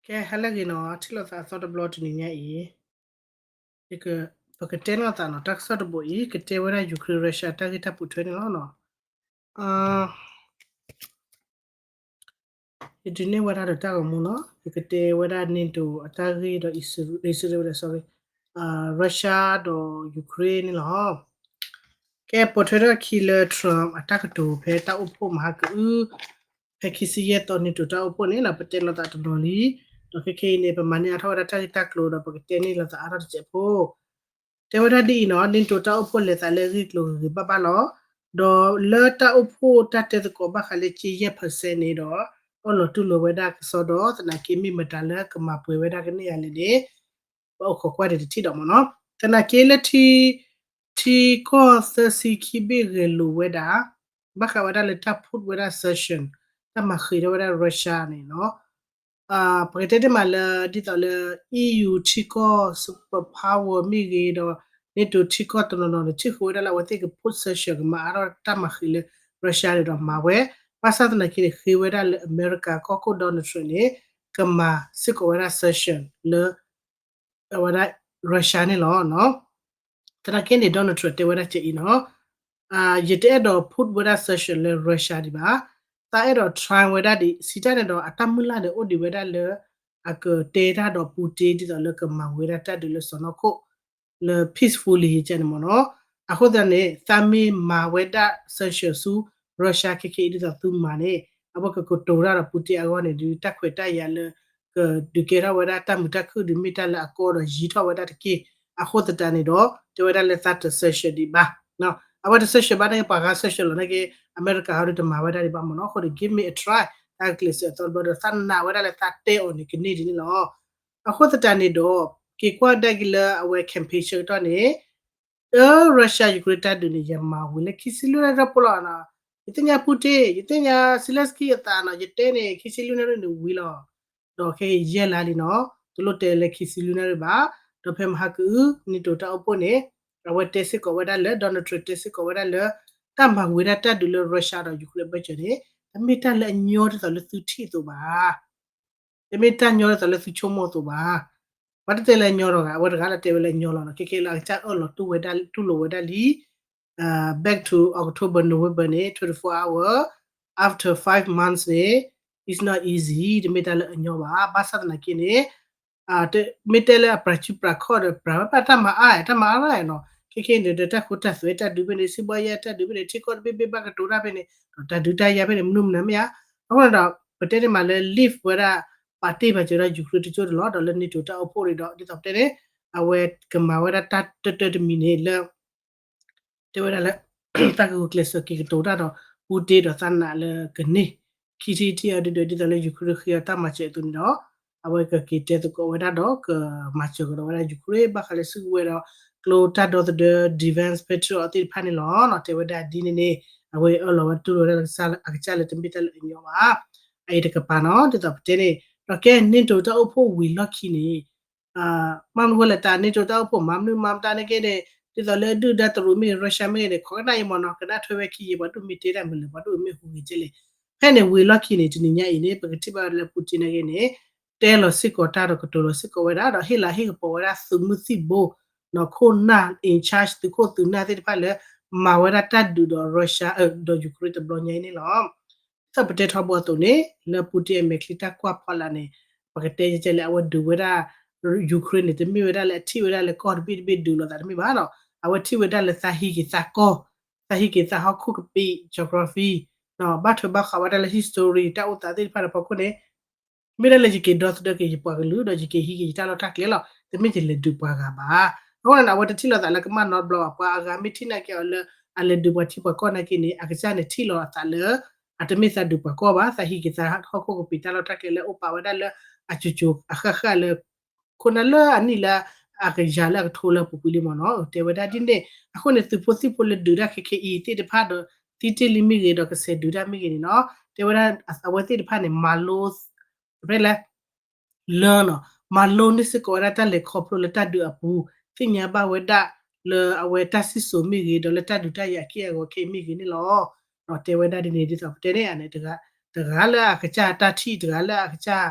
ကဲ ဟါလၢအဂ့ၤနီၤ, ထံၣ်လိာ်သးအသီတဘျီတနံၤညါအံၤ, ပကတဲလိာ်သးနီၤ, တၢ်ကစီၣ်တဘိအံၤ ကတဲဝဲဒၣ် Ukraine Russia တၢ်ဂ့ၢ်တၢ်ပိာ်ထွဲန့ၣ်လီၤနီၤ. ယဒုးနဲၣ်ဝဲဒၣ်ဒီးတၢ်ဂီၤမူနီၤ, ယကတဲဝဲဒၣ် NATO အတၢ်ဂ့ၢ်ဒီး အံၣ်စရ့လး sorry, Russia ဒီး Ukraine န့ၣ်လီၤ. ကဲ ပိာ်ထွဲထီၣ်ခံလၢ Trump အတၢ်ကတိၤဖဲတၢ်အိၣ်ဖှိၣ်မဟါကအု ဖဲခံဆံယဲၢ်သီ NATO တၢ်အိၣ်ဖှိၣ်န့ၣ်နီၤ, ပတဲလိာ်သးတနီၤလံ, ဒီးခဲခဲအံၤန့ၣ် ပမၤန့ၢ်အါထီၣ်ဝဲဒၣ်တၢ်ဂ့ၢ်တၢ်ကျိၤဒီး ပကတဲန့ၢ်လိာ်သးအါထီၣ်တစဲးဖိ တဲဝဲဒၣ်ဒ်အံၤနီၤ, NATO တၢ်အိၣ်ဖှိၣ်လဲၤသးလၢအဂ့ၢ်ကျိၤဂ့ၤဂ့ၤဘၣ်ဘၣ်လီၤ. ဒီးလၢတၢ်အိၣ်ဖှိၣ်တၢ်တဲသကိးဘၣ်ဃးလၢကၠ့ယဲၢ် percent န့ၣ်ဒီး အၢၣ်လီၤတူၢ်လိာ်ဝဲဒၣ်ကစီဒီး သနာ်က့မ့ၢ်မတၤလၢကမၤပှဲၤဝဲဒၣ်ကန့ၢ်ယၤလဲၣ်န့ၣ် ပအိၣ်ခိးကွၢ်ဒံးတထံၣ်ဒီးမ့ၢ်နီၤ. သနာ်က့လၢထံ ထံကီၢ်သၢဆံခံဘ့ၣ်ဂဲၤလိာ်ဝဲဒၣ် ဘၣ်ဃးဝဲဒၣ်လၢတၢ် put ဝဲဒၣ် sanction တၢ်မၤဃ့ၤထီၣ်ဝဲဒၣ် Russia န့ၣ်နီၤ. ပကတဲတ့ၢ်မးလၢ ဒ်သိးလၢ EU ထံကီၢ် superpower မ့ၢ်ဂ့ၤဒီး NATO ထံကီၢ်တနီၤနီၤန့ၣ် ထံၣ်ဃုာ်ဝဲဒၣ်လၢအဝဲသ့ၣ်က put sanction ကမၤအါထီၣ်တၢ်မၤဃ့ၤလၢ Russia န့ၣ်ဒီးမၤဝဲ, ဘၣ်ဆၣ်သနာ်က့န့ၣ် ဃ့ဝဲဒၣ်လၢအမဲရကၤကီၢ်ခိၣ် Donald Trump န့ၣ် ကမၤစ့ၢ်ကီးဝဲဒၣ် sanction လၢ အဝဲဒၣ် Russia န့ၣ်လီၤ. သနာ်က့န့ၣ် Donald Trump တဲဝဲဒၣ်ကဲအံၤနီၤ, ယတအဲၣ်ဒိး put ဝဲဒၣ် sanction လၢ Russia ဒံးဘၣ်, သးအဲၣ်ဒိး try ဝဲဒၣ်ဒံး စံးတၢ်န့ၣ်ဒီး အတၢ်မုၢ်လၢ်န့ၣ် အိၣ်ဒံးဝဲဒၣ်လၢ အကတဲတၢ်ဒီး Putin ဒ်သိးလၢကမၤဝဲဒၣ်တၢ်ဒုးလၢစီၢ်နီၤခိၣ် လၢ peacefully ယကဲန့ၣ်မ့ၢ်နီၤ. အဃိသတးန့ၣ် သးမ့ၢ်မၤဝဲဒၣ် sanction ဆူ Russia ခဲခဲအံၤဒ်သိးသုမၤန့ၣ် အဝဲကကတိၤတၢ်ဒီး Putin အဂီၢ်န့ၣ်ဒီး တၢ်ခွဲးတၢ်ယာ်လၢ ကဒုးကဲထီၣ်ဝဲဒၣ်တၢ်မုာ်တၢ်ခုၣ်ဒီး မ့ၢ်တၢ်လၢအကီဒီးယံၤထီၣ်ဝဲဒၣ်တက့ၢ်. အဃိသတးန့ၣ်ဒီး တဲဝဲဒၣ်လၢသးတ sanction ဒံးဘၣ်, အဝဲတ sanction ဘၣ်န့ၣ် ပှၤဂၤ sanction လီၤန့ၣ်က့ အမဲရကၤဟီဒီးတမၤဝဲဒၣ်ဒံးဘၣ်မ့ၢ်နီၤ. အဃိဒီး give me a try, တၢ်ကကျဲးစၢးအသီတဘျီဒီး သးနာ်ဝဲဒၣ်လၢသးတဲအီၤန့ၣ်ကန့ၢ်ဒ်န့ၣ်လီၤ. အဃိသတးန့ၣ်ဒီး က့ၤကွၢ်ကဒါက့ၤလၢအဝဲ campaign ဆၢကတီၢ်န့ၣ် အ Russia Ukraine တၢ်ဒုးန့ၣ် ယမၤဝံၤလၢခံဆံလွံၢ်နၣ်ရံၣ်ဒီးပလီၢ်နီၤ, ယသ့ၣ်ညါ Putin, ယသ့ၣ်ညါ Zelensky အသးနီၤ, ယတဲန့ၣ် ခံဆံလွံၢ်နၣ်ရံၣ်န့ၣ်ဝံၤလီၤ. ဒီးခဲအံၤယဲၢ်လါလံနီၤ, တလိၣ်တဲလၢခံဆံလွံၢ်နၣ်ရံၣ်ဘၣ်. ဒီးဖဲမဟါကအု NATO တၢ်အိၣ်ဖှိၣ်န့ၣ် အဝဲတဲစ့ၢ်ကီးဝဲဒၣ်လၢ Donald Trump တဲစ့ၢ်ကီးဝဲဒၣ်လၢ တၢ်မၤဝံၤဝဲဒၣ်တၢ်ဒုးလၢ Russia ဒီး Ukraine အဘၢၣ်စၢၤန့ၣ် တမ့ၢ်တၢ်လၢအညီဒ်သိးလၢသုထံၣ်အသိးဘၣ်. တမ့ၢ်တၢ်ညီဒ်သိးလၢသုဆိကမိၣ်အသိးဘၣ်. ပှၤတတဲလၢအညီဒီးဂၤ, အဝဲတဂၤလၢတဲဝဲလၢအညီလီၤနီၤ. ခဲခဲလၢအကစၢ်အၢၣ်လီၤတူၢ်ဝဲဒၣ် တူၢ်လိာ်ဝဲဒၣ်လံ back to October, November န့ၣ် twenty-four hour, after five months န့ၣ် it's not easy, တမ့ၢ်တၢ်လၢအညီဘၣ်. ဘၣ်ဆၣ်သနာ်က့န့ၣ် မ့ၢ်တဲလၢအပြးစုပြးခီၣ်ဒီး ပြးဝဲတၢ်မၤအါ, တၢ်မၤအါရၣ်နီၤ. ခဲခဲန့ၣ်ဒီး တၢ်ဃူတၢ်သွဲတၢ်ဒုးဖဲန့ၣ်, စံးဘီယဲၢ်တၢ်ဒုးဖဲန့ၣ်, ထံကီၢ်တဘ့ၣ်ဘ့ၣ်ဘၣ်ကတိၤတၢ်ဖဲန့ၣ်, ဒီးတၢ်ဒုးတၢ်ယၤဖဲန့ၣ် မနုၤမနုၤမ့ၢ်ဧါ. အဃိန့ၣ်ဒီး ပတဲန့ၣ်မးလၢ leave ဝဲဒၣ် ပာ်တ့ၢ်ပာ်စၢၤဒီး Ukraine တကၠိတလီၢ်ဒီးလၢ NATO တၢ်အိၣ်ဖှိၣ်န့ၣ်ဒီး ဒ်သိးပတဲန့ၣ် အဝဲကမၤဝဲဒၣ်တၢ်တၢတၢတမံၤန့ၣ်လၢ တဲဝဲဒၣ်လၢ တၢ်ကဂုာ်ကျဲးစၢးက့ၤကတိၤတၢ်ဒီး Putin ဒီးသးနာ်လၢကန့ၢ် ခံထံၣ်တထံၣ်အဒုဒီး ဒ်သိးလၢ Ukraine ဃ့အီၤတၢ်မၤစၢၤအသိးန့ၣ်ဒီး အဝဲကက့ၤတဲသကိးဝဲဒၣ်ဒီး ကမၤစၢၤကဒီးဝဲဒၣ် Ukraine ဘၣ်ဃးလၢစုကဝဲၤဒီး ကျိတၢ်ဒီသဒၢ defense Patriot သ့ၣ်တဖၣ်န့ၣ်လီၤ. တဲဝဲဒၣ်ဒ်န့ၣ်န့ၣ် အဝဲအၢၣ်လီၤဝဲတူၢ်လိာ်ဝဲဒၣ်လၢအကစၢ်လၢတမ့ၢ်တၢ်လၢအညီဘၣ်. အအံၤတကပၤနီၤ ဒ်သိးပတဲန့ၣ် ဒီးကဲ NATO တၢ်အိၣ်ဖှိၣ်ဝံၤလီၢ်ခံန့ၣ် မ့ၢ်မနုၤဃိလဲၣ် တၢ် NATO တၢ်အိၣ်ဖှိၣ်မၤမနုၤမၤမတၤန့ၣ်က့န့ၣ် ဒ်သိးလၢအဒုၣ်ဒါတရူးမ့ၢ်ဂ့ၤ Russia မ့ၢ်ဂ့ၤန့ၣ် ခိးကနၣ်အံၤမ့ၢ်နီၤ ကနၣ်ထွဲဝဲခံယံာ် ပှၤဒိၣ်မ့ၢ်တဲတၢ်မနုၤလဲၣ် ပှၤဒိၣ်မ့ၢ်ဟူးဂဲၤကဲလဲၣ်. ဖဲန့ၣ်ဝံၤလီၢ်ခံန့ၣ် တနံၤညါအံၤန့ၣ် ပကထံၣ်ဘၣ်လၢ Putin န့ၣ်က့န့ၣ် တဲလီၤစ့ၢ်ကီးတၢ်ဒီးကတိၤလီၤစ့ၢ်ကီးဝဲဒၣ် ဒီးဟ့ၣ်လၤဟ့ၣ်ကပီၤဝဲဒၣ်သုးမုၢ်သံၣ်ဘိ နီၢ်ခိၣ်နၢ် in charge သုးခိၣ်သုးနၢ်သ့ၣ်တဖၣ်လၢ မၤဝဲဒၣ်တၢ်ဒုးဒီး Russia ဒီး Ukraine တဘျီညါအံၤန့ၣ်လီၤ. ဒ်သိးပတဲထီဘိအသိးန့ၣ် လၢ Putin အမဲာ်ချံတၢ်ကွၢ်ဖီလာ်န့ၣ် ပကတဲကဲလဲၣ် အဝဲဒုးဝဲဒၣ် Ukraine န့ၣ် တမ့ၢ်ဝဲဒၣ်လၢအထံၣ်ဝဲဒၣ်လၢကီၢ်တဘ့ၣ်တဘ့ၣ်ဒုးလိာ်သးတမ့ၢ်ဘၣ်နီၤ အဝဲထံၣ်ဝဲဒၣ်လၢသးဟံးက့ၤသးကီၢ် သးဟံးက့ၤသးဟီၣ်ခိၣ်ကပံာ် geography ဘၣ်ထွဲဘၣ်ဃးဝဲဒၣ်လၢ history တၢ်အိၣ်သးသ့ၣ်တဖၣ်ဒီးဖီခိၣ်န့ၣ် မ့ၢ်ဒၣ်လၢယက့ၤဒီသဒၢက့ၤယပှၤကလုာ်ဒီးယက့ၤဟံးက့ၤယတၢ်လီၢ်တၢ်ကျဲလီၤ တမ့ၢ်ယလဲၤဒုးပှၤဂၤဘၣ်. အဃိန့ၣ် အဝဲတထံၣ်လိာ်သးလၢကမၣ်နီတဘျီဘၣ် ပှၤအဂၤမ့ၢ်ထံၣ်နာ်က့ၤအီၤလၢ အလဲၤဒုးပှၤထံပှၤကီၢ်နာ်က့န့ၣ် အကစၢ်န့ၣ်ထံၣ်လိာ်အသးလၢ အတမ့ၢ်သးဒုးပှၤကီၢ်ဘၣ် သးဟံးက့ၤသးဟီၣ်ခိၣ်ကပံာ်တၢ်လီၢ်တၢ်ကျဲလၢအိၣ်ပာ်ဝဲဒၣ်လၢအကၠိကၠိအဃၣ်ဃၣ်လၢ ခိၣ်နၢ်လၢအနံၣ်လၢအကယၤလၢအကထိလၢအပူၤကွံာ်လံမ့ၢ်နီၤ တဲဝဲဒၣ်ဒ်န့ၣ် အဃိန့ၣ် သုးဖိသံၣ်ဖိလၢဒုးတၢ်ခဲခဲအံၤသ့ၣ်တဖၣ်ဒီး သံတ့ၢ်လံမ့ၢ်ဂ့ၤဒီးကစဲးဒုးတၢ်မ့ၢ်ဂ့ၤန့ၣ်နီၤ တဲဝဲဒၣ်အဝဲသ့ၣ်တဖၣ်န့ၣ် မၤလိ ဖဲလဲၣ် learn နီၤ မၤလိန့ၢ်စ့ၢ်ကီးဝဲဒၣ်တၢ်လဲၤခီဖျိလၢတၢ်ဒုးအပူၤ သ့ၣ်ညါဘၣ်ဝဲဒၣ်လၢအဝဲတၢ်စံၣ်စိၤမ့ၢ်ဂ့ၤ ဒီးလၢတၢ်ဒုးတၢ်ယၤအက့ၢ်အဂီၤခဲအံၤမ့ၢ်ဂ့ၤန့ၣ်လီၤ. တဲဝဲဒၣ်ဒ်န့ၣ်ဒ်သိးပတဲန့ၣ် အန့ၣ် တဂၤလၢအကစၢ်တၢ်ထံၣ် တဂၤလၢအကစၢ်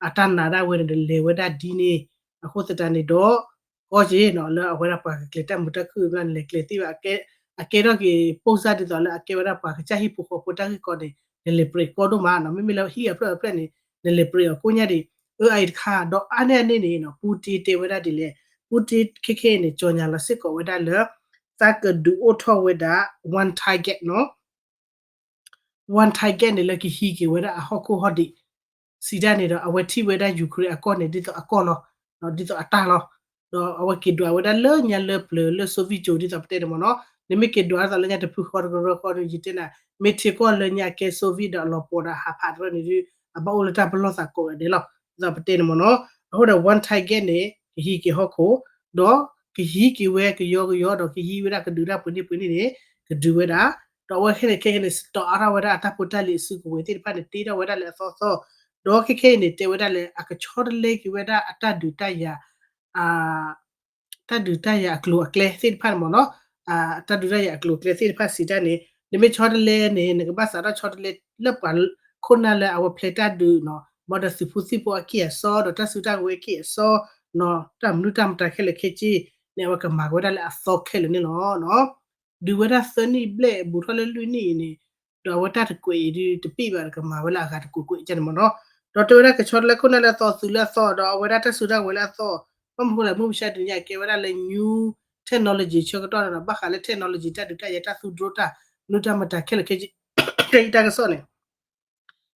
အတၢ်နာ်ဒၣ်ဝဲန့ၣ်ဒီးလဲၤဝဲဒၣ်ဒ်န့ၣ်, အဃိသတးန့ၣ်ဒီး ကီက့ၤနီၤ လၢအဝဲဒၣ်ပှၤကကျဲၤတၢ်မုာ်တၢ်ခုၣ်ဘျီန့ၣ် လဲၤကျဲၤသ့ဘၣ်, အကဲထီၣ်က့ၤ post ဒ်သိးလၢအကဲဝဲဒၣ်ပှၤကစၢ်ဟံၣ်ဖိဃီဖိတၢ်ဂ့ၢ်ကီန့ၣ် နလဲၤပြဲးကီဒိၣ်မးနီၤ, မ့မ့ၢ်လၢဟံၣ်အဖျၢၣ်အဖျၢၣ်န့ၣ် နလဲၤပြဲးအီၤကိးညါဒံး, အအံၤတခါ ဒီးအါန့ၢ်အန့ၣ်န့ၣ် Putin တဲဝဲဒၣ်ဒ်လဲၣ်, Putin ခဲခဲအံၤန့ၣ် ကြေညာလီၤစ့ၢ်ကီးဝဲဒၣ်လၢ သးကဒုးအိၣ်ထီၣ်ဝဲဒၣ် one target နီၤ one target န့ၣ်လၢကဟံးက့ၤဝဲဒၣ်အဟီၣ်ခိၣ်ဟီၣ်ဒံး, စံးတၢ်န့ၣ်ဒီး အဝဲထံၣ်ဝဲဒၣ် Ukraine အကီၢ်န့ၣ် ဒ်သိးအကီၢ်လီၤ, ဒ်သိးအတၢ်လီၤ, ဒီးအဝဲက့ၤဒွးဝဲဒၣ်လၢညါလၢပျၢၤလၢ Soviet ကၠိ ဒ်သိးပတဲန့ၣ်မ့ၢ်နီၤ, နမ့ၢ်က့ၤဒွးဒ်သိးလၢညါတဖုဃီတကရၢဃီဒီး ယတဲနၤ မ့ၢ်ထံကီၢ်လၢညါကဲ Soviet ဒီးအလီၤပှီၤဒီးဟးဖးတရၢန့ၣ်ဒီး အဘၣ်အိၣ်လၢတၢ်ပလီၢ်သးကိးဂၤဒဲးလီၤ, ဒ်သိးပတဲန့ၣ်မ့ၢ်နီၤ, အဃိဒီး one target န့ၣ် ကဟံးက့ၤဟီၣ်ခိၣ်, ဒီးကဟံးက့ၤဝဲကယီကယီ ဒီးကဟံးဝဲဒၣ်ကဒုးတၢ်ပှဲၤန့ၣ်ပှဲၤန့ၣ်န့ၣ် ကဒုးဝဲဒၣ်, ဒီးအဝဲခဲန့ၣ်ခဲခဲန့ၣ် စတီၤအါထီၣ်ဝဲဒၣ်အတၢ်ဖိတၢ်လံၤအစုကဝဲၤသ့ၣ်တဖၣ်န့ၣ် တ့ထီၣ်ဝဲဒၣ်လၢအသီသီ, ဒီးခဲခဲအံၤန့ၣ် တဲဝဲဒၣ်လၢအကဆီတလဲက့ၤဝဲဒၣ်အတၢ်ဒုးတၢ်ယၤ တၢ်ဒုးတၢ်ယၤအကျိၤအကျဲသ့ၣ်တဖၣ်န့ၣ်မ့ၢ်နီၤ, တၢ်ဒုးတၢ်ယၤအကျိၤအကျဲသ့ၣ်တဖၣ်စံးတၢ်န့ၣ် နမ့ၢ်ဆီတလဲန့ၣ် နကဘၣ်စးထီၣ်ဆီတလဲလၢပှၤခိၣ်နၢ်လၢအဝဲဖျဲးတၢ်ဒုးနီၤ, ဘၣ်ဒီးသုးဖိသံၣ်ဖိအက့ၢ်အစီ ဒီးတၢ်စုတၢ်ကဝဲၤအက့ၢ်အစီနီၤ, တၢ်မနုၤတၢ်မတၤခဲလၢာ်ခဲဆ့န့ၣ် အဝဲကမၤဝဲဒၣ်လၢအသီခဲလၢာ်န့ၣ်လီၤ. ဒုးဝဲဒၣ်သၢနံၣ်ဘျဲၣ် ဘူးထီၣ်လၢလွံၢ်နံၣ်အံၤန့ၣ်, ဒီးအဝဲတၢ်တကွဲးအံၤဒုးတပ့ၢ်ဘၣ် ကမၤဝဲလၢအဂၤတကွဲးကွဲးကန့ၣ်မ့ၢ်နီၤ, ဒီးတဲဝဲဒၣ်ကဆီတလဲခိၣ်နၢ်လၢအသီ သုးလၢအသီ ဒီးအဝဲဒၣ်တၢ်စုတၢ်ကဝဲၤလၢအသီ, ဘၣ်မနုၤဃိလဲၣ် မုၢ်မဆါတနံၤညါကဲဝဲဒၣ်လၢ new technology ဆၢကတီၢ်န့ၣ်ဒီး ဘၣ်ဃးလၢ technology တၢ်ဒုးတၢ်ယၤတၢ်သူ drone တၢ် မနုၤတၢ်မတၤခဲလၢာ်ခဲဆ့ တၢ်အံၤတၢ်ကစီၣ်န့ၣ်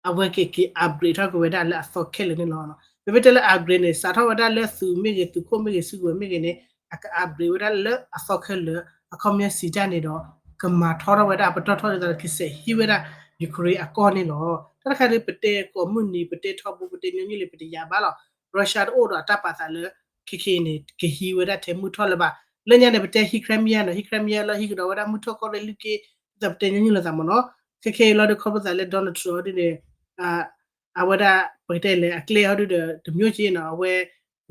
အဝဲက့ၤက့ၤ upgrade ထီၣ်က့ၤဝဲဒၣ်လၢအသီခဲလၢာ်န့ၣ်လီၤ. ပမ့ၢ်တဲလၢ upgrade န့ၣ် စးထီၣ်ဝဲဒၣ်လၢသုးမ့ၢ်ဂ့ၤ သုးခိၣ်မ့ၢ်ဂ့ၤ စုကဝဲၤမ့ၢ်ဂ့ၤန့ၣ် အက upgrade ဝဲဒၣ်လၢအသီခဲလၢာ် အခီပညီစံးတၢ်န့ၣ်ဒီး ကမၤထီထီၣ်ဝဲဒၣ်အပတီၢ်ထီၣ်ဒ်သိးလၢကစဲးဟံးဝဲဒၣ် Ukraine အကီၢ်န့ၣ်လီၤ. တၢ်တခါဒုး ပတဲကိးမုၢ်နံၤ ပတဲထီဘိ ပတဲညီနုၢ်လံ ပတယာ်ဘၣ်လီၤ. Russia တအိၣ်ဒီးအတၢ်ပာ်သးလၢ ခဲခဲအံၤန့ၣ် ကဟံးဝဲဒၣ်ထဲမုၢ်ထီၣ်လၢၤဘၣ်. လၢညါန့ၣ် ပတဲဟံး Crimea နီၤ, ဟံး Crimea လၢဟံးကဒီးဝဲဒၣ်မုၢ်ထီၣ်ကီၢ်ရ့ၣ်လွံၢ်က့ ဒ်သိးပတဲညီနုၢ်လိာ်သးမ့ၢ်နီၤ. ခဲခဲအံၤလီၤဒုး ခီဖျိသးလၢ Donald Trump ဒ်န့ၣ် အဝဲဒၣ် ပကတဲလဲၣ် အကျဲဟီဒုဒီး တမျိုးက့နီၤ အဝဲ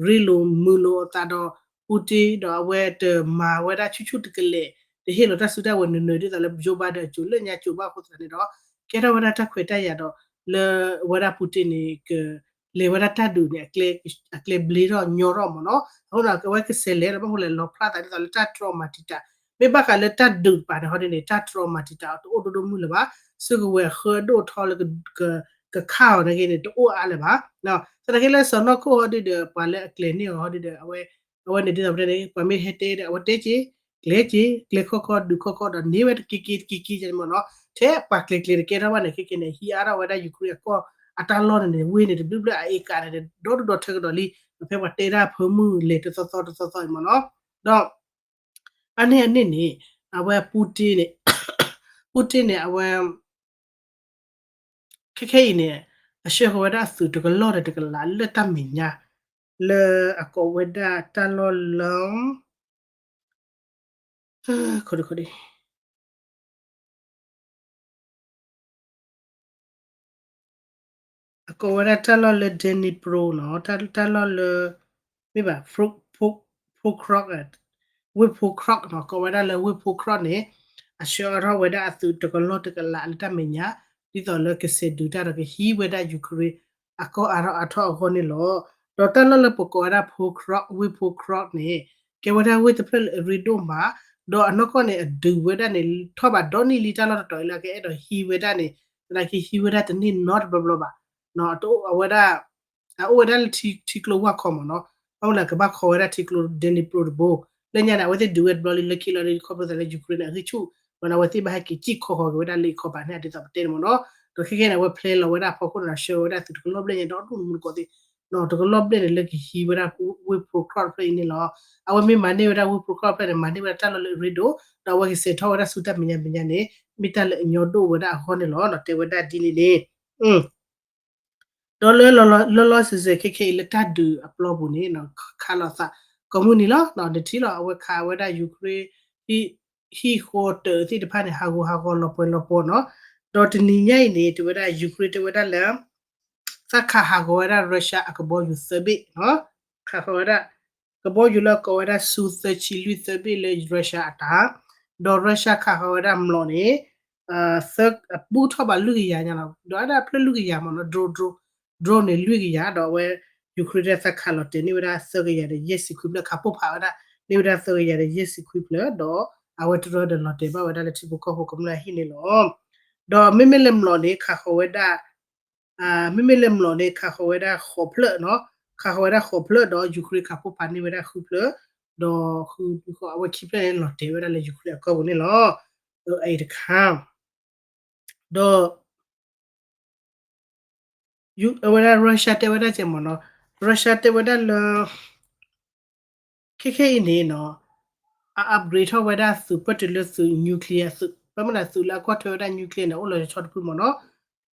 ရ့လိာ်မုာ်လိာ်အသးဒီး Putin ဒီးအဝဲတမၤဝဲဒၣ်ဆူၣ်ဆူၣ်တကလဲာ် တဟ့ၣ်လီၤတၢ်စုတၢ်ဝဲၤနုာ်နုာ် ဒ်သိးလၢ Joe Biden အစိၤလၢညါစိၤဘၣ်အဃိသတးန့ၣ်ဒီး ကဲထီၣ်ဝဲဒၣ်တၢ်ခွဲးတၢ်ယာ်ဒီး လၢအဝဲဒၣ် Putin န့ၣ် ကလဲၤဝဲဒၣ်တၢ်ဒုးန့ၣ် အကျဲဘျ့ထီၣ်ညီထီၣ်မ့ၢ်နီၤ. အဃိဒီး အဝဲကစဲးလဲၤလီၤ ဘၣ်မနုၤလဲၣ် လီၤဖျါသးဒ်သိးလၢတၢ်တြီမၤတံာ်တာ် မ့ၢ်ဘၣ်ဃးလၢတၢ်ဒုးတပၤန့ၣ် ဟီဒ်န့ၣ် တၢ်တြီမၤတံာ်တာ်တအိၣ်ဒိၣ်ဒိၣ်မုၢ်လၢၤဘၣ်. စုကဝဲၤအဃၢဒိၣ်ထီလၢ ကခးအီၤန့ၣ်ဂ့ၤန့ၣ် တအိၣ်အါလၢၤဘၣ်. သနာ်က့လၢစီၤနီၢ်ခိၣ်ဟီဒုဒီး ပှၤလၢအကျဲၤန့ၢ်အီၤဟီဒုဒီး အဝဲ အဝဲန့ၣ်ဒ်သိးပတဲန့ၣ် ပှၤမ့ၢ်ဟဲတဲဒီး အဝဲတဲက့ၤ ကျဲၤက့ၤ ကျဲၤခီခီ ဒုးခီခီဒီး န့ၢ်ဝဲတက့ၤက့ၤတက့ၤက့ၤန့ၣ်မ့ၢ်နီၤ. ထဲပှၤကျဲၤကျဲၤတကဲထီၣ်ဘၣ်န့ၣ် ခဲက့ၤန့ၣ် ဟံးအါထီၣ်ဝဲဒၣ် Ukraine အကီၢ် အတၢ်လီၢ်န့ၣ်န့ၣ် ဝ့ၢ်န့ၣ် တဘျုးဘျုး အအ့ၣ်ကးန့ၣ် ဒီဒူၣ်ဒီထၢကဒီးလံ ဒီးဖဲပှၤတဲဒၣ်ဖၢမုၢ်လဲၤတသီသီတသီသီအံၤမ့ၢ်နီၤ. ဒီး အါန့ၢ်အန့ၣ်န့ၣ် အဝဲ Putin န့ၣ် Putin န့ၣ် အဝဲ ခဲခဲအံၤန့ၣ် အဆှၢဃီၤဝဲဒၣ်အသုးတကလီၢ်ဒီးတကလးလၢတၢ်မဲာ်ညါ လၢအကိးဝဲဒၣ်တၢ်လီၢ်လၢ ခိဒ အကိးဝဲဒၣ်တၢ်လီၢ်လၢ Dnipro နီၤ, တၢ်လီၢ်လၢ မ့ၢ်ဘၣ် Pokrovsk ဝ့ၢ် Pokrovsk နီၤ, ကိးဝဲဒၣ်လၢဝ့ၢ် Pokrovsk န့ၣ် အဆှၢအါထီၣ်ဝဲဒၣ်အသုးတကလီၢ်တကလးလၢတၢ်မဲာ်ညါ ဒ်သိးလၢကစဲးဒုးတၢ်ဒီးကဟံးဝဲဒၣ် Ukraine အကီၢ်အါထီၣ်အါထီၣ်အဂီၢ်န့ၣ်လီၤ. ဒီးတၢ်လီၢ်လၢပကိးဝဲဒၣ် Pokrovsk ဝ့ၢ် Pokrovsk န့ၣ် ကဲဝဲဒၣ်ဝ့ၢ်တဖျၢၣ်လၢအရ့ဒိၣ်မး, ဒီးအနီၢ်ကီၢ်န့ၣ် အဒုးဝဲဒၣ်န့ၣ် ထီၣ်ဘးဒီနံၣ်လံတၢ်လီၢ်တတီၤအံၤလၢအကအဲၣ်ဒိးဟံးဝဲဒၣ်န့ၣ် သနာ်က့ဟံးဝဲဒၣ်တန့ၢ်နီတဘျီဘျီဘၣ်. အဝဲဒၣ် အအိၣ်ဝဲဒၣ်လၢထံကျိဝၢ်ခီမ့ၢ်နီၤ, ဘၣ်မနုၤလဲၣ် ကဘၣ်ခီဝဲဒၣ်ထံကျိ Dnipro တဘိ, လၢညါန့ၣ် အဝဲသ့ၣ်ဒုးဝဲတဘျီလံ လၢခံလီၤဒီး ခီဖျိသးလၢ Ukraine န့ၣ် အဂံၢ်ဆူၣ်, ဘၣ်န့ၣ် အဝဲသ့ၣ်ဘၣ်ဟဲက့ၤစံၣ်ခီဃီၤက့ၤဝဲဒၣ်လၢအံၤခီဘၣ်န့ၣ် ဒ်သိးပတဲန့ၣ်မ့ၢ်နီၤ, ဒီးခဲကဲန့ၣ် အဝဲဖျဲလီၤဝဲဒၣ်အဖီခိၣ်န့ၣ်ဒီး ဆှၢဝဲဒၣ်သုးတကလီၢ်ဘျဲၣ်ညါဒီဒူၣ်မုၢ်တကိးသ့ၣ်, တကလီၢ်ဘျဲၣ်န့ၣ် လၢကဟံးဝဲဒၣ်ဝ့ၢ် Pokrovsk တဖျၢၣ်အံၤန့ၣ်လီၤ. အဝဲမ့ၢ်မၤန့ၢ်ဝဲဒၣ်ဝ့ၢ် Pokrovsk တဖျၢၣ်န့ၣ် မၤန့ၢ်ဝဲဒၣ်တၢ်လီၢ်လၢအရ့ဒိၣ်, ဒီးအဝဲကစဲးထီၣ်ဝဲဒၣ်ဆူတၢ်မဲာ်ညါမဲာ်ညါန့ၣ် မ့ၢ်တၢ်လၢအညီဒိၣ်ဝဲဒၣ်အဂီၢ်န့ၣ်လီၤ. ဒီးတဲဝဲဒၣ်ဒ်န့ၣ်န့ၣ် ဒီးလၢလီၤလီၤဆဲးဆဲးခဲခဲအံၤလၢတၢ်ဒုးအပျီပူၤန့ၣ် ခးလိာ်သးကိးမုၢ်နံၤလီၤ. နထံၣ်လီၤ အဝဲခးဝဲဒၣ် Ukraine ဟံၣ်ဃီတၢၢ်သ့ၣ်တဖၣ်န့ၣ် ဟးဂူာ်ဟးဂီၤလီၤပှဲၤလီၤပှီၤနီၤ. ဒီးတနံၤညါအံၤန့ၣ် တဲဝဲဒၣ် Ukraine တဲဝဲဒၣ်လၢ သးခးဟးဂီၤဝဲဒၣ် Russia အကဘီယူၤသၢဘ့ၣ်နီၤ, ခးဟးဂီၤဝဲဒၣ် ကဘီယူၤလၢအကိးဝဲဒၣ် Su သၢဆံလွံၢ်သၢဘ့ၣ်လၢ Russia အတၢ်, ဒီး Russia ခးဟးဂီၤဝဲဒၣ်မျိာ်န့ၣ် အဘူးထီၣ်ဘၣ်လွံၢ်ကယၤညါလီၤ, ဒီးဝဲဒၣ်ဖျၢၣ်လွံၢ်ကယၤမ့ၢ်နီၤ drone drone drone န့ၣ် လွံၢ်ကယၤ ဒီးအဝဲ Ukraine ဒၣ်သးခးလီၤတဲာ်န့ၢ်ဝဲဒၣ်သၢကယၤဒီးယဲၢ်ဆံခွံဖျၢၣ် ခးပိၢ်ဖးဝဲဒၣ်န့ၢ်ဝဲဒၣ်သၢကယၤဒီးယဲၢ်ဆံခွံဖျၢၣ် ဒီးအဝဲတြီဒီးလီၤတဲာ်ဘၣ်ဝဲဒၣ်လၢထံဖိကီၢ်ဖိကမျၢၢ်ဟံၣ်န့ၣ်လီၤ. ဒီးမ့မ့ၢ်လၢမျိာ်န့ၣ် ခးဃီၤဝဲဒၣ် မ့မ့ၢ်လၢမျိာ်န့ၣ် ခးဃီၤဝဲဒၣ်ဃိးဖျၢၣ်နီၤ, ခးဃီၤဝဲဒၣ်ဃိးဖျၢၣ်ဒီး Ukraine ခးပိၢ်ဖးန့ၢ်ဝဲဒၣ်ဃုဖျၢၣ်, ဒီးဃုဃီၤအဝဲခံဖျၢၣ်န့ၣ်လီၤတဲာ်ဝဲဒၣ်လၢ Ukraine အကီၢ်ပူၤန့ၣ်လီၤ. အအံၤတခါ ဒီး အဝဲဒၣ် Russia တဲဝဲဒၣ်ကဲမ့ၢ်နီၤ, Russia တဲဝဲဒၣ်လၢ ခဲခဲအံၤန့ၣ်နီၤ အ upgrade ထီၣ်ဝဲဒၣ်သုးပၢၢ်တုၤလၢသုး nuclear သုး ပမ့ၢ်ဒၣ်သုးလၢအကွၢ်ထွဲဝဲဒၣ် nuclear န့ၣ် အိၣ်လီၤဆီတဖုမ့ၢ်နီၤ,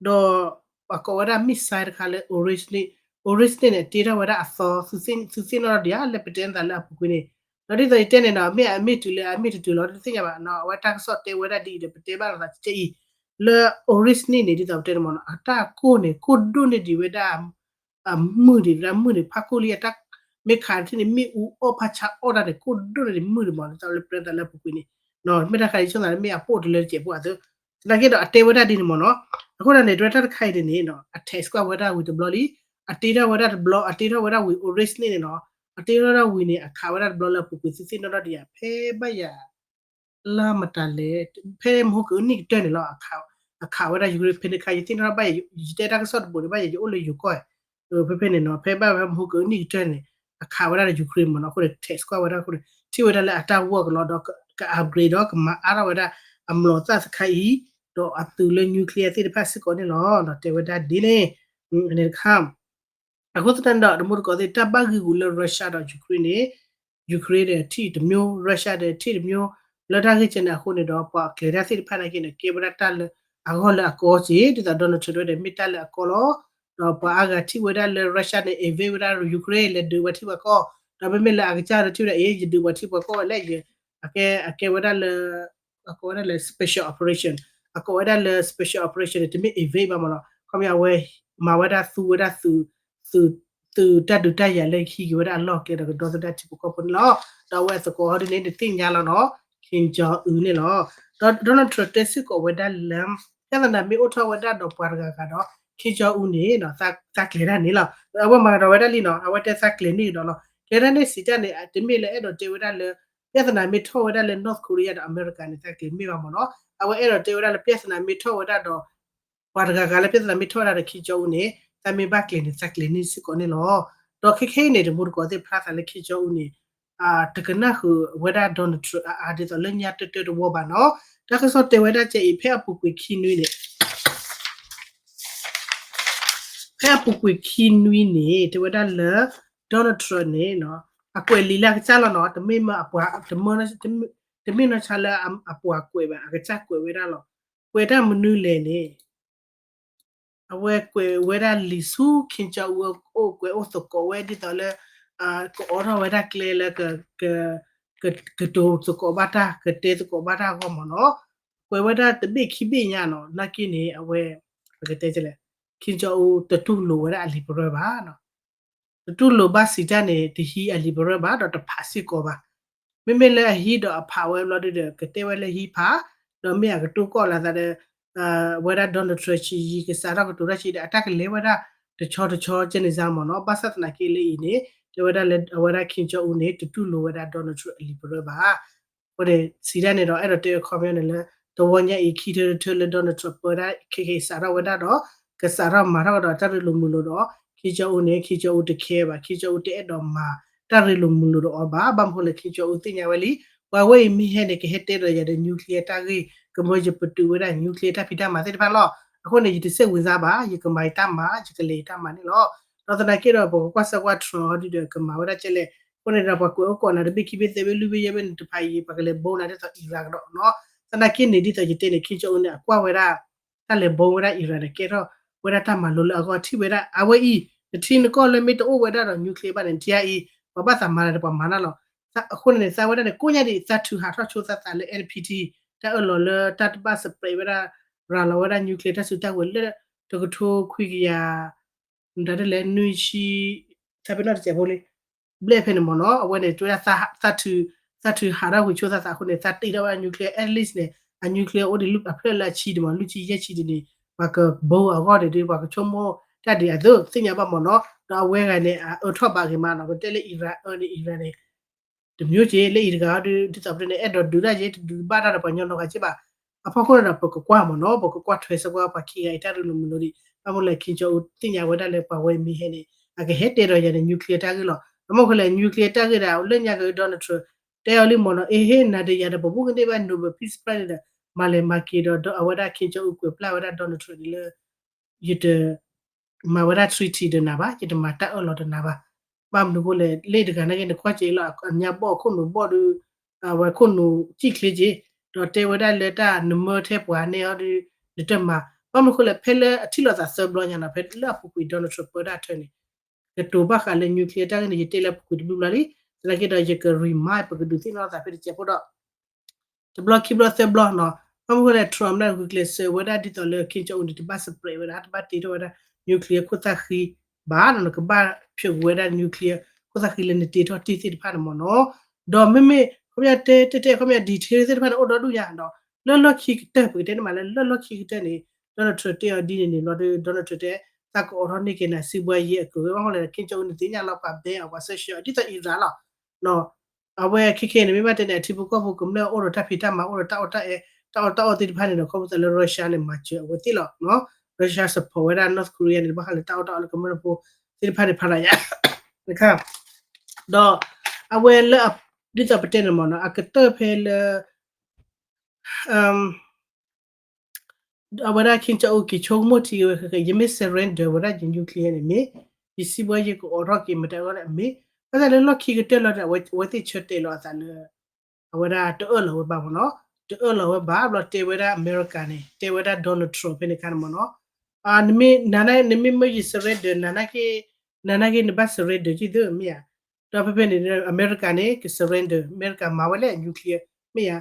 ဒီးပှၤကိးဝဲဒၣ် missile တခါလၢ Oreshnik, Oreshnik န့ၣ် တ့ထီၣ်ဝဲဒၣ်အသီ သုသ့ၣ်နီၣ်ဒီးယၤ လၢပတဲနသးလၢအပူၤကွံာ်န့ၣ်, ဒီးဒ်သိးယတဲန့ၣ်နီၤ မ့ၢ်အမ့ၢ်တုၤလၢအမ့ၢ်တတုၤလီၤ တသ့ၣ်ညါဘၣ်နီၤ, အဝဲတၢ်ကစီၣ်တဲဝဲဒၣ်ဒ်အံၤဒီး ပတဲဘၣ်လိာ်သးကဲအံၤ, လၢ Oreshnik န့ၣ် ဒ်သိးပတဲန့ၣ်မ့ၢ်နီၤ အတၢ်ကိၢ်န့ၣ် ကိၢ်ဒိၣ်န့ၢ်ဒံးဝဲဒၣ် အမုၢ်ဒံး မုၢ်န့ၣ် ဖးခိၣ်လံအတၢ် မ့ၢ်ခးထံၣ်န့ၣ် မ့ၣ်အူအီၣ်ဖးဆါအီၣ်တၢ်န့ၣ် ကိၢ်ဒိၣ်န့ၢ်ဒံးမုၢ်ဒံးမ့ၢ် ဒ်သိးလၢပတဲသးလၢအပူၤကွံာ်န့ၣ်, မ့ၢ်တၢ်ခါအံၤ ဆိကမိၣ်သးလၢမ့ၢ်အပိၢ်တလၢတစဲးဖိအသိး, သနာ်က့ဒီးအတဲဝဲဒၣ်ဒ်န့ၣ်မ့ၢ်နီၤ, အဃိသတးန့ၣ် တဝဲတၢ်တခါအံၤန့ၣ် အ test ကွၢ်ဝဲဒၣ်ဝံၤတဘျီလံ, အတ့ထီၣ်ဝဲဒၣ်တဘျီ အတ့ထီၣ်ဝဲဒၣ်ဝံၤ Oreshnik န့ၣ်နီၤ, အတ့ထီၣ်ဒၣ်ဝံၤန့ၣ် အခးဝဲဒၣ်တဘျီလၢအပူၤကွံာ် သုသ့ၣ်နီၣ်ထီၣ်ဒံးယၤ ဖဲဘၣ်ယၤ လါမတၤလဲၣ်, ဖဲမဟိကအနံၣ်ကတၢၢ်န့ၣ်လီၤ, အခးဝဲဒၣ် Ukraine ဖဲန့ၣ်ခါ ယသ့ၣ်နီၣ်ထီၣ်ဘၣ်ယၤ ယတဲတၢ်ကစီၣ်တဘိးန့ၣ် ဘၣ်ယၤယအိၣ်လၢယိၤကီၢ်, ဖဲဖဲန့ၣ်နီၤ ဖဲဘၣ်ဖဲမဟိကအနံၣ်ကတၢၢ်န့ၣ် အခးဝဲဒၣ်ဒီး Ukraine မ့ၢ်နီၤ, အဃိန့ၣ် test ကွၢ်ဝဲဒၣ်အဃိန့ၣ် ထံၣ်ဝဲဒၣ်လၢအတၢ် work လီၤ ဒီးက upgrade ဒီးကမၤအါထီၣ်ဝဲဒၣ် အမျိာ်သၣ်တခါအံၤ, ဒီးအသုးလၢ nuclear သ့ၣ်တဖၣ်စ့ၢ်ကီးန့ၣ်လီၤ, ဒီးတဲဝဲဒၣ်ဒ်န့ၣ်, န့ၣ်တခါ အဃိသတးန့ၣ်ဒီး တမူတကိးသ့ၣ် တၢ်ဘၣ်ဂံာ်ဂူာ်လၢ Russia ဒီး Ukraine န့ၣ် Ukraine ဒီးထံၣ်တမျိုး Russia ဒီးထံၣ်တမျိုး လၢတၢ်ဂ့ၢ်ကဲန့ၣ်အဃိန့ၣ်ဒီး ပှၤကျဲၤတၢ်သ့ၣ်တဖၣ်နာ်က့န့ၣ် ကဲဝဲဒၣ်တၢ်လၢအဂီၢ်လၢအကီက့ၤ ဒ်သိး Donald Trump တဲဝဲဒၣ် မ့ၢ်တၢ်လၢအကီလီၤ, ဒီးပှၤအါဂၤထံၣ်ဝဲဒၣ်လၢ Russia န့ၣ် invade ဝဲဒၣ် Ukraine လဲၤဒုးပှၤထံပှၤကီၢ်, ဒီးမ့မ့ၢ်လၢအကစၢ်ဒီးထံၣ်ဝဲဒၣ် အ့ ယဒုးပှၤထံပှၤကီၢ်ဝဲလဲၣ်, အကဲ အကဲဝဲဒၣ်လၢ အကိးဝဲဒၣ်လၢ special operation, အကိးဝဲဒၣ်လၢ special operation န့ၣ် တမ့ၢ် invade ဘၣ်မ့ၢ်နီၤ, ခီပညီအဝဲ မၤဝဲဒၣ်သူဝဲဒၣ် သုးတၢ်ဒုးတၢ်ယၤလၢဟံးက့ၤဝဲဒၣ်အလီၢ်အကျဲဒီး ကဒီသဒၢထံဖိကီၢ်ဖိန့ၣ်လီၤ. ဒီးအဝဲအသကိးဟီဒ်န့ၣ် နသ့ၣ်ညါလီၤနီၤ Kim Jong Un န့ၣ်လီၤ. ဒီး Donald Trump တဲစ့ၢ်ကီးဝဲဒၣ်လၢ ပြဿနာမ့ၢ်အိၣ်ထီၣ်ဝဲဒၣ်ဒီးပှၤတဂၤဂၤဒီး Kim Jong Un န့ၣ် သးကျဲၤတၢ်န့ၣ်လီၤ. အဝဲမၤကဒီးဝဲဒၣ်လံနီၤ, အဝဲတဲသးကျဲၤန့ၢ်ကဒီးလီၤ. ကျဲၤတၢ်န့ၣ်စံးတၢ်န့ၣ် တမ့ၢ်လၢအဲၣ်ဒိးတဲဝဲဒၣ်လၢ ပြဿနာမ့ၢ်ထီၣ်ဝဲဒၣ်လၢ North Korea ဒီးအမဲရကၤန့ၣ် သးကျဲၤမ့ၢ်ဘၣ်မ့ၢ်နီၤ, အဝဲအဲၣ်ဒိးတဲဝဲဒၣ်လၢ ပြဿနာမ့ၢ်ထီၣ်ဝဲဒၣ်ဒီး ပှၤတဂၤဂၤလၢ ပြဿနာမ့ၢ်ထီၣ်ဝဲဒၣ်ဒီး Kim Jong Un န့ၣ် သးမ့ၢ်ဘၣ်ကျဲၤန့ၣ် သးကျဲၤန့ၢ်စ့ၢ်ကီးန့ၣ်လီၤ. ဒီးခဲခဲအံၤန့ၣ် တမူတကိးသ့ၣ်ဖျါသးလၢ Kim Jong Un န့ၣ် တကနၣ်ဃုာ်ဝဲဒၣ် Donald Trump အါအါဒ်သိးလၢညါတၢတၢတဝီဘၣ်နီၤ. တၢ်ကစီၣ်တဲဝဲဒၣ်ကဲအံၤ ဖဲအပူၤကွံာ်ခံနွံန့ၣ် ဖဲအပူၤကွံာ်ခံနွံန့ၣ် တဲဝဲဒၣ်လၢ Donald Trump န့ၣ် အကွဲးလံာ်လၢအကစၢ်လီၤနီၤ, တမ့ၢ်မ့ၢ်အပှၤ တမ့ၢ်နီၢ်ဆါလၢအပှၤကွဲးဘၣ် အကစၢ်ကွဲးဝဲဒၣ်လီၤ. ကွဲးတၢ်မနုၤလဲၣ်န့ၣ် အဝဲကွဲးဝဲဒၣ်လံာ်ဆူ Kim Jong Un အိၣ်ကွဲးအိၣ်သကိးဝဲဒ်သိးလၢ ကအိးထီၣ်ဝဲဒၣ်ကျဲလၢ ကတိၤသကိးဘၣ်တၢ် ကတဲသကိးဘၣ်တၢ်အဂီၢ်မ့ၢ်နီၤ, ကွဲးဝဲဒၣ်တဘ့ၣ်ခံဘ့ၣ်ညါနီၤ, နာ်က့န့ၣ် အဝဲ ပကတဲလဲၣ် Kim Jong Un တတူၢ်လိာ်ဝဲဒၣ်အလံာ်ပရၢဘၣ်နီၤ. တတူၢ်လိာ်ဘၣ်စံးတၢ်န့ၣ် တဟံးအလံာ်ပရၢဘၣ် ဒီးတဖးစ့ၢ်ကီးဘၣ်. မ့မ့ၢ်လၢအဟံးဒီးအဖးဝဲဘျီဒုဒီး ကတဲဝဲလၢဟံးဖး, ဒီးမ့ၢ်အကတိၤကီၢ်လၢသးဒီး ဝဲဒၣ် Donald Trump ဆံးယံၤ ကစးထီၣ်ကတိၤတၢ်ဆံးဒီး အတၢ်ကလဲၤဝဲဒၣ်တဆီတဆီကဲန့ၣ်စ့ၢ်မ့ၢ်နီၤ. ဘၣ်ဆၣ်သနာ်က့လၢအံၤန့ၣ် တဲဝဲဒၣ်လၢအဝဲဒၣ် Kim Jong Un န့ၣ် တတူၢ်လိာ်ဝဲဒၣ် Donald Trump အလံာ်ပရၢဘၣ်. အဃိန့ၣ် စံးတၢ်န့ၣ်ဒီး အဲၣ်ဒိးတဲအခီပညီန့ၣ်လၢ တဝီညါအံၤ ခံထၢတထၢလၢ Donald Trump ပၢတၢ်ခဲက့ၤစးထီၣ်ဝဲဒၣ်ဒီး ကစးထီၣ်မၤထီၣ်ကဒီးတၢ်ရ့လိာ်မုာ်လိာ်ဒီး Kim Jong Un န့ၣ် Kim Jong Un တခဲဘၣ်, Kim Jong Un တအဲၣ်ဒိးမၤတၢ်ရ့လိာ်မုာ်လိာ်ဒီးအီၤဘၣ်. ဘၣ်မနုၤလဲၣ် Kim Jong Un သ့ၣ်ညါဝဲလံ ပှၤဝဲအံၤမ့ၢ်ဟဲန့ၣ် ကဟဲတဲဒီးယၤဒီး nuclear တၢ်ဂ့ၢ် ကမၢယပတုာ်ဝဲဒၣ် nuclear တၢ်ဖံးတၢ်မၤသ့ၣ်တဖၣ်လီၤ. အဃိန့ၣ် ယတစိတ်ဝင်စားဘၣ်, ယကမၤယတၢ်မၤ ယကလဲၤယတၢ်မၤန့ၣ်လီၤ. ဒီးသနာ်က့ဒီး ပကကွၢ်စၢၤကွၢ် Trump ဟီဒုဒီး ကမၤဝဲဒၣ်ကဲလဲၣ်. အဃိန့ၣ်ဒီး ပှၤကွဲးအိၣ်ကိးနၤတဘ့ၣ်ခံဘ့ၣ်သၢဘ့ၣ်လွံၢ်ဘ့ၣ်ယဲၢ်ဘ့ၣ်န့ၣ် တဖးယံၤ ပှၤကလဲၤဘီနၤဒ်သိး Iran ကဒီးနီၤ. သနာ်က့န့ၣ် ဒ်သိးယတဲန့ၣ် Kim Jong Un န့ၣ် အကွၢ်ဝဲဒၣ် တၢ်လဲၤဘီဝဲဒၣ် Iran န့ၣ် ကဲထီၣ်ဝဲဒၣ်တၢ်မၤလိလၢအဂီၢ် ထံၣ်ဝဲဒၣ် အဝဲအံၤ နထံနကီၢ်လၢမ့ၢ်တအိၣ်ဝဲဒၣ်ဒီး nuclear ဘၣ်န့ၣ် နထံအံၤ ပှၤဘၣ်သးမၤနၤဒီးပှၤမၤနၤလီၤ. အဃိန့ၣ်န့ၣ် သးဝဲဒၣ်န့ၣ် ကိးညါဒံး သးထုးဟးထီၣ်ဆိသးသးလၢ N P T တၢ်အၢၣ်လီၤလၢတၢ်တဘၣ် spread ဝဲဒၣ် ရၤလီၤဝဲဒၣ် nuclear တၢ်စုတၢ်ဝဲၤလၢ တကထိခွံကယၤ မတၤဒ်လဲၣ် နွံဆံ သးပ့ၤနီၣ်တစဲးဖိလံ ဘျဲၣ်ဖဲန့ၣ်မ့ၢ်နီၤ အဝဲန့ၣ်တဲဝဲဒၣ် သးထုးဟးထီၣ်ကွံာ်ဆိသးသးအဃိန့ၣ် သးတ့ထီၣ်ဝဲဒၣ် nuclear at least န့ၣ် အ nuclear အိၣ်ဒံးအဖျၢၣ်လၢအဆံဒံးမ့ၢ် လွံၢ်ဆံယဲၢ်ဆံဒံးန့ၣ် ပှၤကဘိအဂီၢ်ဒံးဒ် ပှၤကဆိကမိၣ် တၢ်ဒုးအသိးသ့ၣ်ညါဘၣ်မ့ၢ်နီၤ. ဒီးအဝဲဂၤန့ၣ် အအၢထီၣ်ဘးဂ့ၤမးနီၤ, ပတဲလၢ Iran အၢန့ၣ် Iran န့ၣ် တမျိုးက့ လၢအံၤတဂၤအီၤဒုး ဒ်သိးပတဲန့ၣ် အဲၣ်ဒိးဒုးတၢ်က့ တဒုးဘၣ်တၢ်ဒီးပှၤကညီနီတဂၤက့ဘၣ်. အဖီခိၣ်န့ၣ်ဒီး ပကကွၢ်မ့ၢ်နီၤ, ပကကွၢ်ထွဲစ့ၢ်ကီးပှၤခံဂၤအံၤတၢ်ရ့လိာ်မုာ်လိာ်ဒံး. ဘၣ်မနုၤလဲၣ် Kim Jong Un သ့ၣ်ညါဝဲဒၣ်လၢပှၤဝဲမ့ၢ်ဟဲန့ၣ် အကဟဲတဲဒီးယၤန့ၣ် nuclear တၢ်ဂ့ၢ်လီၤ. ဘၣ်မနုၤဃိလဲၣ် nuclear တၢ်ဂ့ၢ်ဒီး လၢညါက့ Donald Trump တဲအီၤလံမ့ၢ်နီၤ, အ့ဟ့ၣ် နၤဒီးယၤဒီး ပဘူၣ်ကန့ၢ်ဘၣ် Nobel Peace Prize န့ၣ်ဒီး မၤလဲၤမၤက့ၤဒီး အဝဲဒၣ် Kim Jong Un ကွဲးပျၢ်ဝဲဒၣ် Donald Trump န့ၣ်လၢ ယတ မၤဝဲဒၣ် treaty ဒီးနၤဘၣ်, ယတမၤတၢ်အၢၣ်လီၤဒီးနၤဘၣ်. ဘၣ်မနုၤဃိလဲၣ် လၢတဂၤနာ်က့ နကွၢ်က့လီၤ အညါဘီၣ်အခိၣ်နူာ်ဘီၣ်ဒီး အဝဲခိၣ်နူာ်စံၣ်ချ့က့, ဒီးတဲဝဲဒၣ်လၢတၢ်နမၢထဲပှၤန့ၣ်အီၤဒီး နတမၤ. ဘၣ်မနုၤဃိလဲၣ် ဖဲလၢအထံၣ်လိာ်သးသၢဘျီညါနီၤ, ဖဲလၢအပူၤကွံာ် Donald Trump ပၢတၢ်ထၢန့ၣ် ကတိၤဘၣ်ဃးလၢ nuclear တၢ်ဂ့ၢ်န့ၣ် ယတဲလၢအပူၤကွံာ်တဘျုးဘျီလံ. သနာ်က့ဒီး ယက remind ပကဒုးသ့ၣ်နီၣ်သးဖဲတစဲးဖိဒီး တဘျီခံဘျီသၢဘျီနီၤ. ဘၣ်မနုၤဃိလဲၣ် Trump န့ၣ် ဂုာ်ကျဲးစၢးဝဲဒၣ်ဒ်သိးလၢ Kim Jong Un န့ၣ် တဘၣ် spread ဝဲဒၣ် တဘၣ်တ့ထီၣ်ဝဲဒၣ် nuclear ခိၣ်သၣ်ဃံဘၣ်နီၤ, နကဘၣ်ဖျိးကွံာ်ဝဲဒၣ် nuclear ခိၣ်သၣ်ဃံလၢနတ့ထီၣ်တ့ၢ်သ့ၣ်တဖၣ်န့ၣ်မ့ၢ်နီၤ. ဒီးမ့မ့ၢ် ခီပညီတဲတဲတဲ ခီပညီ detail သ့ၣ်တဖၣ်န့ၣ် အိၣ်ဒီဒူၣ်ညါဒီး လၢလီၢ်ခံကတၢၢ် ပကတဲန့ၣ်မးလၢ လၢလီၢ်ခံကတၢၢ်န့ၣ် Donald Trump တဲအီၤဒ်န့ၣ်န့ၣ်လီၤဒီး Donald Trump တဲ သးကအိးထီၣ်န့ၢ်က့ၤနၤ စံးဘှါယဲအကရၢ ဘၣ်မနုၤလဲၣ် Kim Jong Un န့ၣ်သ့ၣ်ညါလီၤပှၤ ban အီၤ ပှၤ sanction အီၤ ဒ်သိး Iran လီၤ. အဝဲခဲခဲန့ၣ် မ့ၢ်ဘၣ်တဲန့ၣ် အထံဖိကီၢ်ဖိကမျၢၢ်အိၣ်ဒီးတၢ်ဖံးတၢ်မၤ အိၣ်ဒီးတၢ်အီၣ်တၢ်အဲၣ် တၢ်အီၣ်တၢ်အီသ့ၣ်တဖၣ်န့ၣ်ဒီး ခီဖျိလၢ Russia န့ၣ် မၤစၢၤအဝဲသ့ၣ်လီၤ. Russia support ဝဲဒၣ် North Korea န့ၣ် ဘၣ်ဃးလၢတၢ်အီၣ်တၢ်အီလၢကမျၢၢ်ဖိသ့ၣ်တဖၣ်န့ၣ် ဖးဒၣ်ယါ ဒီး အဝဲလၢ ဒ်သိးပတဲန့ၣ်မ့ၢ်နီၤ အကတၢၢ်ဖဲလၢ အဝဲဒၣ် Kim Jong Un က့ၤဆိကမိၣ်ထံဝဲ ယမ့ၢ် surrender ဝဲဒၣ်ယ nuclear န့ၣ်မ့ၢ် ယစံးဘှါယဲကအိးထီၣ်က့ၤမတၤအဂီၢ်န့ၣ်အမ့ၢ် ဘၣ်ဆၣ်လၢလီၢ်ခံကတၢၢ်လီၤဒီး အဝဲသ့ၣ်ဆၢတဲာ်လီၤအသးလၢ အဝဲဒၣ်တအၢၣ်လီၤဝဲဘၣ်မ့ၢ်နီၤ, တအၢၣ်လီၤဝဲဘၣ်ဘျီ တဲဝဲဒၣ် America န့ၣ် တဲဝဲဒၣ် Donald Trump ဖဲန့ၣ်အခါန့ၣ်မ့ၢ်နီၤ, နမ့ၢ် နမ့ၢ်မၢယ surrender နနာ်က့ နဘၣ် surrender က့ၤသ့မ့ၢ်ဧါ, ဒီးဖဲဖဲန့ၣ် America န့ၣ် က surrender, America မၤဝဲလဲၣ် nuclear မ့ၢ်ဧါ,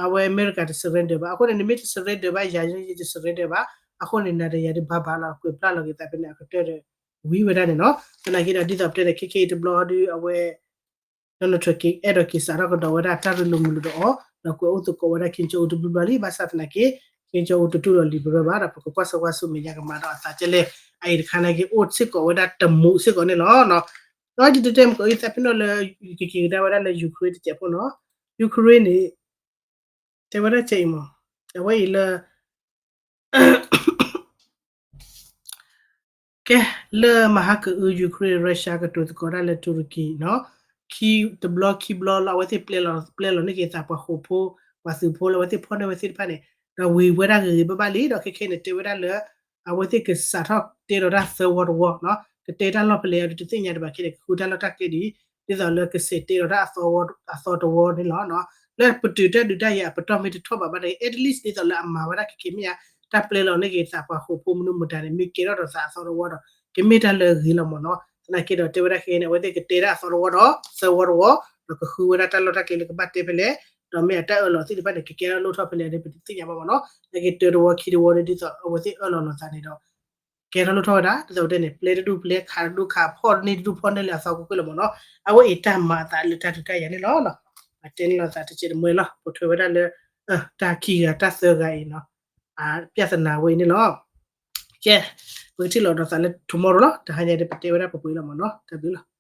အဝဲ America တ surrender ဘၣ်, အဃိန့ၣ် နမ့ၢ်တ surrender ဘၣ် ယၤယတ surrender ဘၣ်, အဃိန့ၣ် နၤဒီးယၤဒုးဘၣ်ဘၣ်လီၤ ကွဲးပျၢ်လီၤက့ၤသးဖဲန့ၣ် အကတၢၢ်ဒီး ဝံၤဝဲဒၣ်န့ၣ်နီၤ, သနာ်က့ဒီး ဒ်သိးပတဲန့ၣ် ခဲခဲအံၤတဘျီဒီး အဝဲ Donald Trump က့ၤအဲၣ်ဒိးက့ၤစးထီၣ်ကဒီးဝဲဒၣ်တၢ်ရ့လိာ်မုာ်လိာ်ဒီးအီၤ, ဒီးကွဲးအိၣ်သကိးဝဲဒၣ် Kim Jong Un တဘျုးဘျီလံ, ဘၣ်ဆၣ်သနာ်က့ Kim Jong Un တတူၢ်လိာ်လံာ်ပရၢဘၣ်, ဒီးပကကွၢ်ဆိကွၢ်ဆိမဲာ်ညါကမၤဒီးအသးကဲလဲၣ်, အအံၤတခါနာ်က့ အိၣ်စ့ၢ်ကီးဝဲဒၣ်တမူးစ့ၢ်ကီးန့ၣ်လီၤ. ဒီးယတတဲမကီးအံၤသးပ့ၤနီၣ်လၢ ယကက့ၤကဒါဝဲဒၣ်လၢ Ukraine တစဲးဖိနီၤ, Ukraine န့ၣ် တဲဝဲဒၣ်ကဲအံၤမး, အဝဲအံၤလၢ ကဲ လၢမဟါကအု Ukraine Russia ကတိၤသကိးဒၣ်လၢ Turkey နီၤ, ခံတဘျီခံဘျီလၢအဝဲသ့ၣ်ပျဲလီၤ ပျဲလီၤန့ၢ်က့ၤသးပှၤဃိာ်ဖိ ပှၤသုးဖိလၢအဝဲသ့ၣ်ဖီၣ်န့ၢ်ဝဲသ့ၣ်တဖၣ်န့ၣ်, ဒီးဝံၤဝဲဒၣ်ဂ့ၤဂ့ၤဘၣ်ဘၣ်လံ, ဒီးခဲခဲန့ၣ် တဲဝဲဒၣ်လၢ အဝဲသ့ၣ်ကစးထီၣ်တဲဒီးတၢ်သၢဝီတဝီနီၤ, ကတဲတၢ်လီၢ်ဖဲလဲၣ်အံၤဒီးတသ့ၣ်ညါဒံးဘၣ်ခဲန့ၣ် ကဃုတၢ်လီၢ်တၢ်ကျဲဒ် ဒ်သိးလၢကစဲးတဲဒီးတၢ်အသီတဝီန့ၣ်လီၤ. လၢပတုာ်တၢ်ဒုးတၢ်ယၤအပတီၢ်မ့ၢ်တထီၣ်ဘးဘၣ်န့ၣ် at least ဒ်သိးလၢအမၤဝဲဒၣ်ခဲခဲမ့ၢ်ဧါ, တၢ်ပျဲလီၤန့ၢ်က့ၤသးပှၤဃိာ်ဖိမနုၤမတၤန့ၣ် မ့ၢ်ကဲထီၣ်ဒီးသးအသီတဝီဒီး ကမ့ၢ်တၢ်လၢအဂ့ၤလီၤမ့ၢ်နီၤ. သနာ်က့ဒီးတဲဝဲဒၣ်ခဲန့ၣ် အဝဲသ့ၣ်ကတဲတၢ်အသီတဝီဒီး သၢဝီတဝီ, ဒီးကဃုဝဲဒၣ်တၢ်လီၢ်တၢ်ကျဲလၢကဘၣ်တဲဖဲလဲၣ်, ဒီးမ့ၢ်အတၢ်အၢၣ်လီၤသ့ၣ်တဖၣ်န့ၣ် ကကဲထီၣ်လိၣ်ထီၣ်ဖဲလဲၣ်န့ၣ် ပတသ့ၣ်ညါဘၣ်မ့ၢ်နီၤ. သနာ်က့တၢတဝီခံတဝီန့ၣ် ဒ်သိးအဝဲသ့ၣ်အၢၣ်လီၤလိာ်သးန့ၣ်ဒီး ကဲထီၣ်လိၣ်ထီၣ်ဝဲဒၣ် ဒ်သိးပတဲန့ၣ် ပျဲတဒူၣ်ပျဲ ခးတဒူၣ်ခး ဖီၣ်န့ၢ်တဒူၣ်ဖီၣ်န့ၢ်လၢအသီကွ့ၢ်ကွ့ၢ်လီၤမ့ၢ်နီၤ. အဝဲအံၤတၢ်မၤအသးလၢတၢ်ဒုးတၢ်ယၤန့ၣ်လီၤ. အတဲန့ၣ်လီၤသးတစဲးတမှဲလီၤ ပိာ်ထွဲဝဲဒၣ်လၢ တၢ်ခံဂၤတၢ်သၢဂၤအံၤနီၤ ပြဿနာဝဲအံၤန့ၣ်လီၤ. ကဲ ပကထံၣ်လိာ်ဒီးသးလၢ tomorrow လီၤ. တဟါညါဒီးပတဲဝဲဒၣ်ပပှဲၤလီၤမ့ၢ်နီၤ. တၢ်ဘျုးလီၤ.